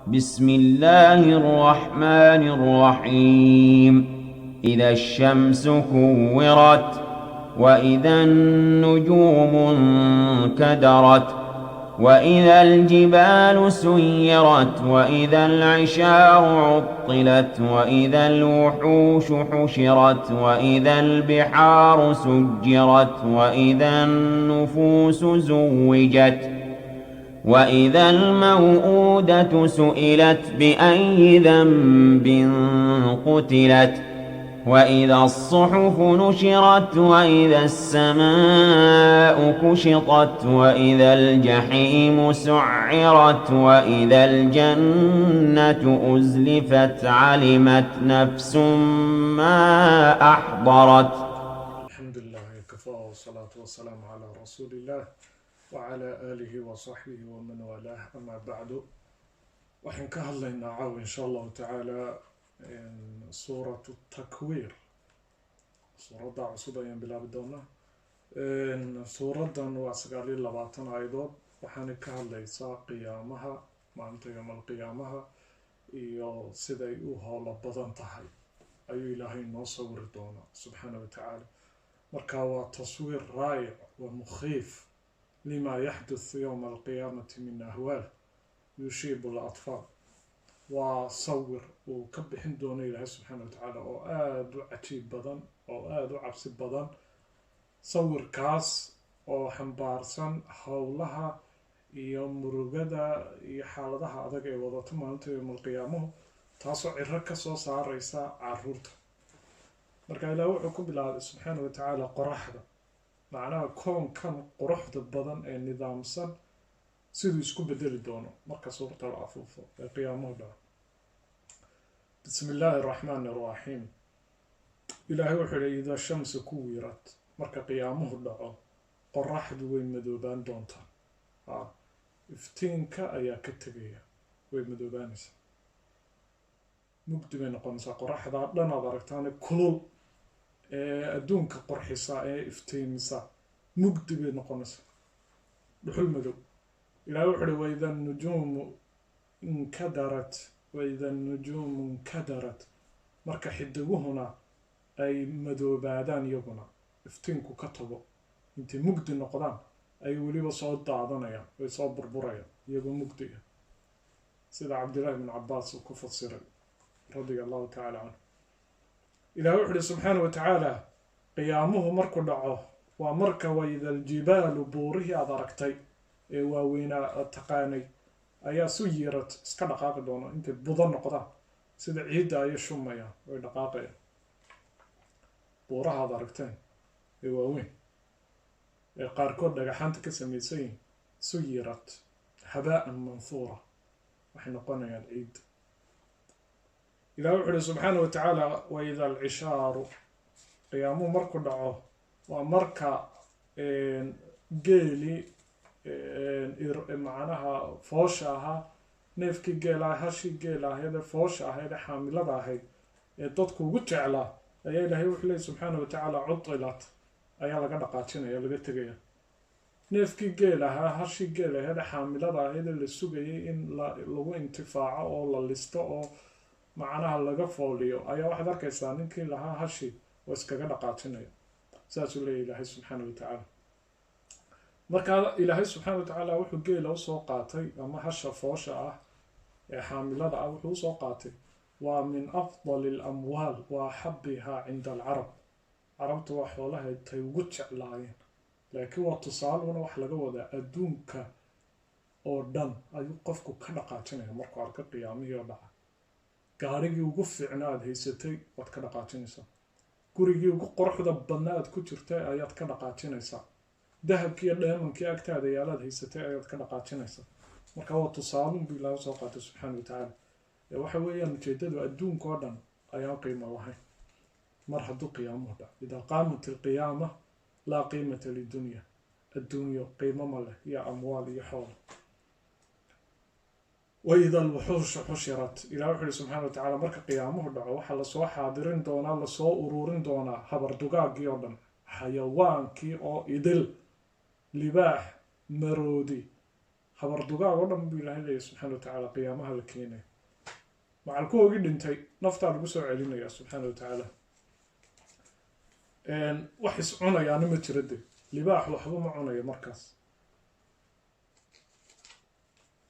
بسم الله الرحمن الرحيم. إذا الشمس كورت، وإذا النجوم انكدرت، وإذا الجبال سيرت، وإذا العشار عطلت، وإذا الوحوش حشرت، وإذا البحار سجرت، وإذا النفوس زوجت، وإذا الموءودة سئلت بأي ذنب قتلت، وإذا الصحف نشرت، وإذا السماء كشطت، وإذا الجحيم سعرت، وإذا الجنة أزلفت، علمت نفس ما أحضرت. الحمد لله كفى والصلاة والسلام على رسول الله وعلى آله وصحبه ومن والاه، أما بعد. Waxaan ka hadlaynaa caawa, insha Allahu tacaala, Suuratu Takwiir. Suuradda cusub ayaan bilaabi doonaa. Suuraddan waa 29 aayadood, waxaana ka hadlaysaa qiyaamaha, maalinta yowmal qiyaamaha, iyo siday u howlo badan tahay ayuu Ilaahay noo sawiri doonaa, subxaana wa tacaala. Marka waa taswiir raayic wa mukhiif lima yaxduth yowma alqiyaamati min ahwaal yushiibu alatfaal. Waa sawir uu ka bixin doono Ilaahay subxaana wa tacaala oo aada u cajiib badan oo aada u cabsi badan, sawirkaas oo xambaarsan howlaha iyo murugada iyo xaaladaha adag ee wadato maalinta yowmalqiyaamuhu, taasoo ciro kasoo saareysa caruurta. Marka Ilaah wuxuu ku bilaabay, subxaana wa tacaala, qoraxda, macnaha koonkan quruxda badan ee nidaamsan siduu isku bedeli doono marka suurta la afuufo ee qiyaamuhu dhaco. Bismi illaahi araxmaani araxiim. Ilaahay wuxuu yihi: إذا الشمس كورت. Marka qiyaamuhu dhaco, qoraxdu way madoobaan doontaa. Iftiinka ayaa ka tegaya, way madoobaanaysaa, mugdi bay noqonaysaa. Qoraxdaa dhan aad aragtaane kulul ee adduunka qorxisa ee iftiimisa, mugdi bay noqonaysaa, dhuxul madow. Ilahay wuxu uhi: وإذا النجوم انكدرت، وإذا النجوم انكدرت. Marka xidiguhuna ay madoobaadaan, iyaguna iftiinku ka tago, intay mugdi noqdaan ay weliba soo daadanayaan, way soo burburayaan iyagoo mugdiga, sida Cabdillahi bn Cabaas uu ku fasiray, radia Allahu tacala canhu. Ilahi wuxu uhi, subxaana wa tacaala, qiyaamuhu markuu dhaco waa marka وإذا الجبال, buurihii aad aragtay ee waaweynaa aad taqaanay, ayaa سيرت, iska dhaqaaqi doona. Intay budo noqdaan, sida ciidda ayay shumayaan, way dhaqaaqayaan. Buuraha aad aragteen ee waaweyn ee qaarkood dhagaxaanta ka samaysan yihin, سيرت هباء منثورا, waxay noqonayaan ciid. Ilah wuxu uhi, subxaana wa tacaala: وإذا العشار. Qiyaamuhu markuu dhaco waa marka geeli, macnaha foosha ahaa, neefkii geela, hashii geela ahayd ee foosha ahayd ee xaamilada ahayd ee dadku ugu jeclaa, ayaa Ilaahay wuxuu leeyay, subxaana wa tacaala, عطلت, ayaa laga dhaqaajinaya, laga tegaya. Neefkii geel ahaa, hashii geel ahayd ee xaamilada ahayd ee la sugayay in lagu intifaaco oo la listo oo macnaha laga fooliyo, ayaa waxaad arkaysaa ninkii lahaa hashi oo iskaga dhaqaajinaya. Saasuu leeyahy Ilaahay, subxaana wa tacaala. Markaa Ilaahay, subxaana wa tacaala, wuxuu geela usoo qaatay, ama hasha foosha ah ee xaamilada ah wuxuu usoo qaatay, waa من أفضل الأموال وأحبها عند العرب. Carabtu waa xoolaha tay ugu jeclaayeen, laakiin waa tusaaluna. Waxa laga wadaa adduunka oo dhan ayuu qofku ka dhaqaajinaya markuu arko qiyaamihii oo dhaca. Gaarigii ugu fiicna aad haysatay waad ka dhaqaajinaysaa, gurigii ugu quruxda badna aad ku jirtay ayaad ka dhaqaajinaysaa, dahabkii iyo dheemankii agtaada yaalaad haysatay ayaad ka dhaqaajinaysaa. Marka waa tusaalun buu Ilaahu soo qaatay, subxaana wa tacaala. Waxa weeyaan ujeedadu adduunka oo dhan ayaan qiimo lahayn mar hadduu qiyaamuhu dhaco. إذا قامت القيامة لا قيمة للدنيا. Adduunyo qiimo ma leh, iyo amwaal iyo xoolo. وإذا الوحوش حشرت. Ilah wuxu uhi, subxana wa tacala, marka qiyaamuhu dhaco waxaa lasoo xaadirin doonaa, lasoo ururin doonaa habar dugaagii oo dhan, xayawaankii oo idil, libaax, maroodi, Habardugaag oo dhan buu Ilaahay leeyahy subxana wa tacaala qiyaamaha la keenaya. Macalkuhoogii dhintay naftaa lagu soo celinaya subxaana wa tacaala. Wax is cunayaana ma jira de, libaax waxba ma cunayo markaas.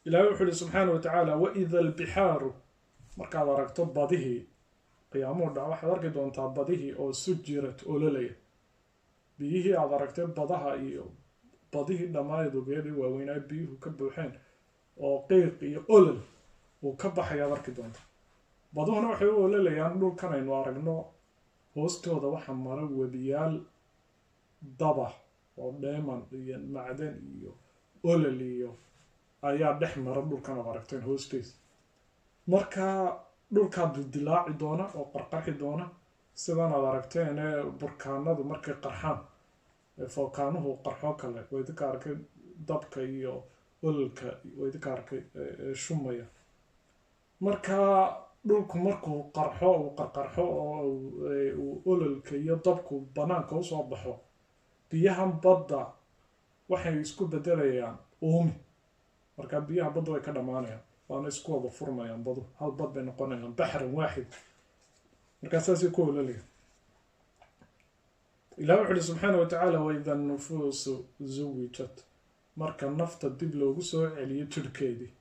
Ilaahay wuxuu ihi subxaana wa tacaala waida albixaaru, markaad aragto badihii qiyaamuhu dhac, waxaad arki doontaa badihii oo sujirat ololaya. Biyihii aad aragtay badaha iyo badihii dhammayd ogeedii waaweynaa biyuhu ka buuxeen oo qiiq iyo olol uu ka baxay aad arki doontaa. Baduhuna waxay u ololayaan dhulkan aynu aragno hoostooda waxa mara webiyaal daba oo dheeman iyo macdan iyo olol iyo ayaa dhex mara dhulkan aad aragteen hoostiisa. Marka dhulkaa dildilaaci doona oo qarqarxi doona sidan aad aragteen ee burkaanadu markay qarxaan, fookaanuhu qarxoo kale, waa idinka arkay dabka iyo ololka, waa idinka arkay shumaya. Marka dhulku markuu qarxo, uu qarqarxo oo uu ololka iyo dabku banaanka usoo baxo, biyahan badda waxay isku bedelayaan uumi. Marka biyaha badda way ka dhammaanayaan, waana isku wada furmayaan, badu hal bad bay noqonayaan, baxran waaxid. Markaa saasay ku ololaya. Ilahi wuxu uhi subxaana wa tacaala waida nufuusu zuwijat, marka nafta dib loogu soo celiyo jidhkeedii,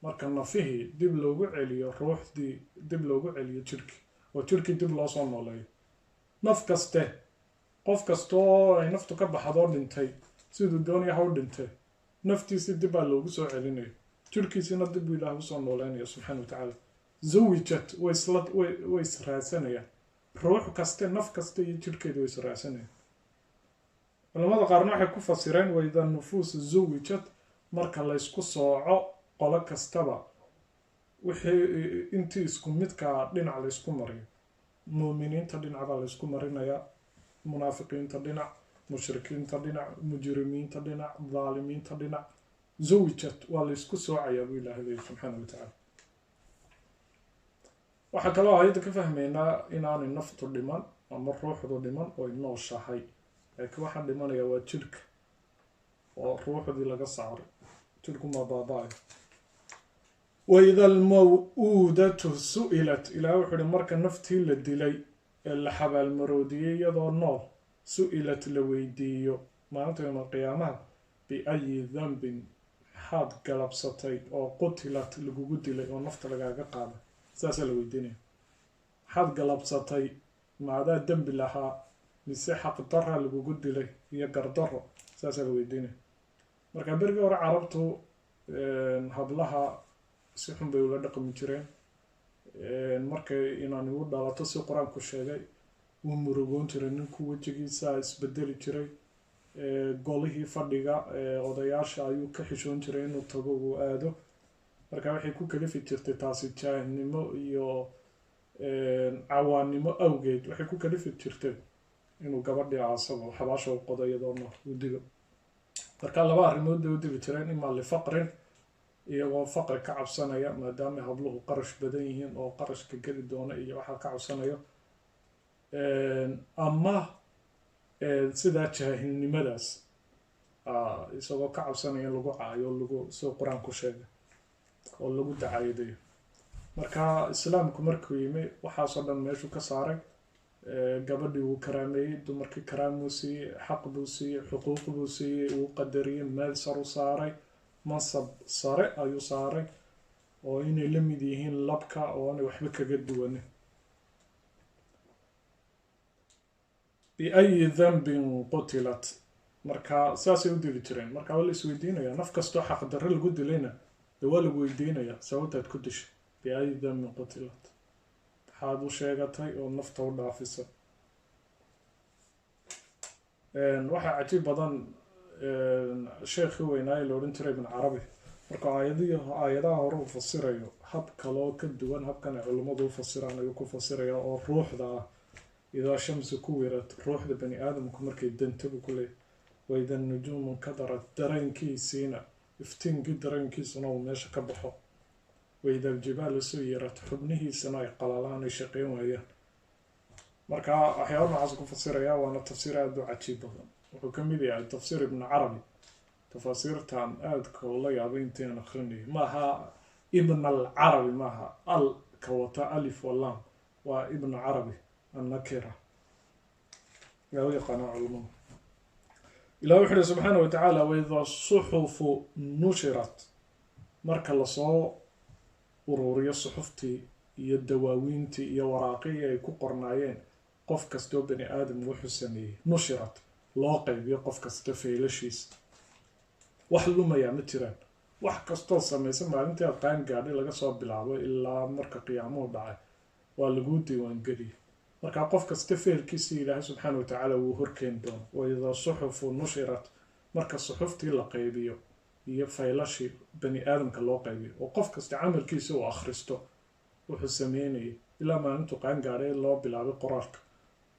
marka nafihii dib loogu celiyo, ruuxdii dib loogu celiyo jidhkii, oo jidhkii dib loo soo nooleeyo. Naf kaste, qof kasta oo ay naftu ka baxdoo dhintay, siduu doonaya ha u dhintay, naftiisii dib baa loogu soo celinayo, jidhkiisina dib buu Ilaah usoo nooleynaya subxaana wa tacaala. Zawijat, way israadsanayaan, ruux kaste, naf kaste iyo jidhkeedu way israadsanayaan. Culamada qaarna waxay ku fasireen waida nufuusu zuwijat, marka laysku sooco qolo kastaba wixii intii isku midkaa dhinac laysku mariyo. Muuminiinta dhinac baa laysku marinayaa, munaafiqiinta dhinac, mushrikiinta dhinac, mujrimiinta dhinac, daalimiinta dhinac. Zawijat waa laysku soocayaa buu Ilahay leeyahy subxaana wa tacaala. Waxaa kaloo aayadda ka fahmaynaa inaanay naftu dhiman ama ruuxdu dhiman oy nooshahay, laakiin waxaa dhimanaya waa jidhka oo ruuxdii laga saaray, jidhku ma baaba-ayo. Waida almaw-uudatu su-ilat, ilaah wuxuu uhi marka naftii la dilay ee la xabaalmaroodiyey iyadoo nool, su-ilat la weydiiyo maalinta yowma alqiyaamaha, biayi dambin, maxaad galabsatay oo qutilat lagugu dilay oo nafta lagaaga qaaday? Saasaa la weydiinaya. Maxaad galabsatay? Maadaa dembi lahaa mise xaqdarra lagugu dilay iyo gardarro? Saasaa la weydiinaya. Marka berigii hore carabtu hablaha si xun bay ula dhaqmi jireen. Markay inaan igu dhalato, si qur-aanku sheegay, wuu murugoon jiray ninku, wejigiisa isbedeli jiray, golihii fadhiga odayaasha ayuu ka xishoon jiray inuu tago uu aado. Marka waxay ku kalifi jirtay taasi jaahilnimo iyo cawaannimo awgeed, waxay ku kalifi jirtay inuu gabadhii aasabo, xabaasha u qodo iyadoona uu dilo. Marka laba arrimood bay u dili jireen: imaa lifaqrin, iyagoo faqri ka cabsanaya maadaama habluhu qarash badan yihiin oo qarashka geli doona iyo waxaa ka cabsanayo, ama sidaa jaahilnimadaas isagoo ka cabsanaya in lagu caayo, lagu soo qur-aanku sheegay oo lagu dacaayadeeyo. Marka islaamku markuu yimi waxaasoo dhan meeshuu ka saaray. Gabadhii wuu karaameeyey, dumarkii karaamuu siiyey, xaq buu siiyey, xuquuq buu siiyey, wuu qadariyey, meel saru saaray, mansab sare ayuu saaray oo inay la mid yihiin labka oo aanay waxba kaga duwanin. Biayi dambin qutilat, marka saasay u dili jireen. Marka waa la isweydiinayaa, naf kastoo xaqdarre lagu dilayna dee waa lagu weydiinayaa sababtaad ku dishay. Biayi dambin qutilat, maxaad u sheegatay oo nafta u dhaafisay? Waxaa cajiib badan sheekhii weynaaye la odhan jiray Ibn Carabi, markuu aayadaha hore uu fasirayo, hab kaloo ka duwan habkan ay culimmadu u fasiraan ayuu ku fasiraya, oo ruuxda ah. Idaa shamsu kuwirat, ruuxda bani aadamku markay dantabu ku leeyahy. Waida nujuumu nkadarat, dareenkiisiina iftiinkii dareenkiisuna uu meesha ka baxo. Waida aljibaalu suyirat, xubnihiisana ay qalalaan ay shaqeyn waayaan. Marka waxyaaba noocaas ku fasiraya, waana tafsiir aada u cajiib badan. Wuxuu ka mid yahay tafsiir Ibn Carabi Tafaasiirtan aadka ula yaabay intaan akhrinayo, maaha Ibn Alcarabi, maaha al ka wata alif walam, waa Ibn Carabi annakira yaa u yaqaanaa culimadu. Ilah wuxu uhi subxaana wa tacaala: "Waida suxufu nushirat", marka lasoo ururiyo suxuftii iyo dawaawiintii iyo waraaqihii ay ku qornaayeen qof kastoo bani aadam wuxuu sameeyey, nushirat, loo qaybiyo qof kasta faylashiisa, wax lumayaa ma jiraan. Wax kastoo samaysa maalintii aad qaan gaadhay laga soo bilaabo ilaa marka qiyaamuhu dhacay waa laguu diiwaangeliyay. Marka qof kasta feelkiisii Ilaahay subxaana wa tacaala wuu horkeeni doona. Waida suxufu nushirat, marka suxuftii la qaybiyo iyo faylashii bani aadamka loo qaybiyo oo qof kasta camalkiisa uu akhristo, wuxuu sameynayay ilaa maalintuu qaan gaadhay loo bilaabay qoraalka,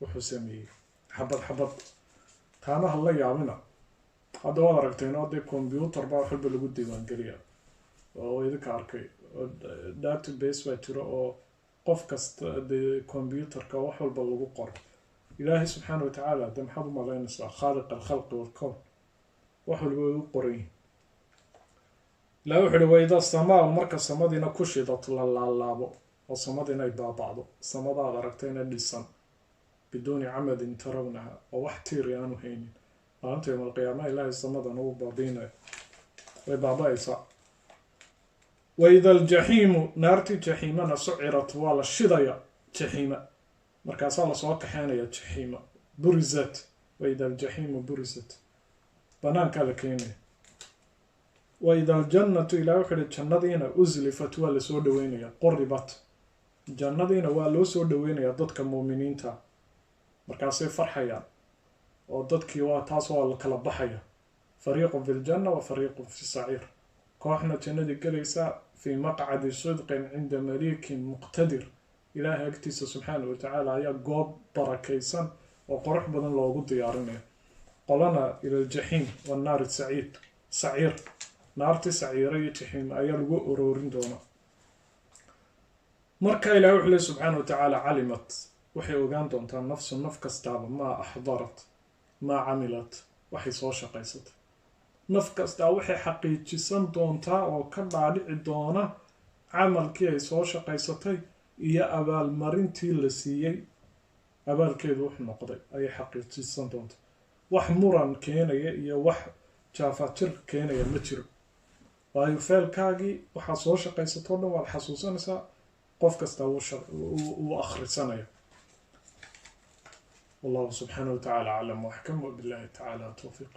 wuxuu sameeyey xabad xabad. Taanaha la yaabina, hadda waad aragteen oo dee computer baa wax walba lagu diiwaangeliya oo idinka arkay, database baa jiro oo qof kasta dee computerka wax walba lagu qoro. Ilaahay subxaana watacaala de maxaad u malaynaysaa? Khaaliq alkhalqi walkown, wax walba way u qoran yihin. Ilahay wuxu uhi: "Waida samaa", marka samadiina kushidat, la laalaabo oo samadiina ay baaba'do, samadaad aragtayna dhisan, biduuni camadin tarawnaha, oo wax tiiri aanu haynin, maalinta yowm alqiyaama Ilaahay samadan uu baabiinayo, way baaba-aysaa. "Waida aljaxiimu", naartii jaxiimana, sucirat, waa la shidaya jaxiima, markaasaa lasoo kaxeynaya jaxiima. Burizat, waida aljaxiimu burizat, banaankaa la keenaya. "Waida aljannatu", ilahi wuxu uhi, jannadiina, uslifat, waa lasoo dhaweynaya, quribat, jannadiina waa loo soo dhaweynayaa dadka muuminiinta, markaasay farxayaan oo dadkii waa taas waa la kala baxaya: fariiqun fi ljanna wa fariiqun fi saciir. Kooxna jannadii gelaysaa, fii maqcadi sidqin cinda maliikin muqtadir, Ilaahay agtiisa subxaana wa tacaala ayaa goob barakaysan oo qurux badan loogu diyaarinaya. Qolana ila aljaxiim wannaari saciid, saciir, naartii saciira iyo jaxiim ayaa lagu oroorin doonaa. Marka Ilahay wuxuu ley subxaana wa tacaala: calimat, waxay ogaan doontaa, nafsu, naf kastaaba, maa axdarat, maa camilat, waxay soo shaqaysatay. Naf kastaa waxay xaqiijisan doontaa oo ka dhaadhici doona camalkii ay soo shaqaysatay iyo abaalmarintii la siiyey, abaalkeedu wuxuu noqday ayay xaqiijisan doontaa. Wax muran keenaya iyo wax jaafaajir keenaya ma jiro, waayo feelkaagii waxaad soo shaqaysatoo dhan waad xasuusanaysaa, qof kastaa wuu akhrisanaya. Wallahu subxaanahu wa tacaala aclam waxkam, wabillahi tacaala towfiiq.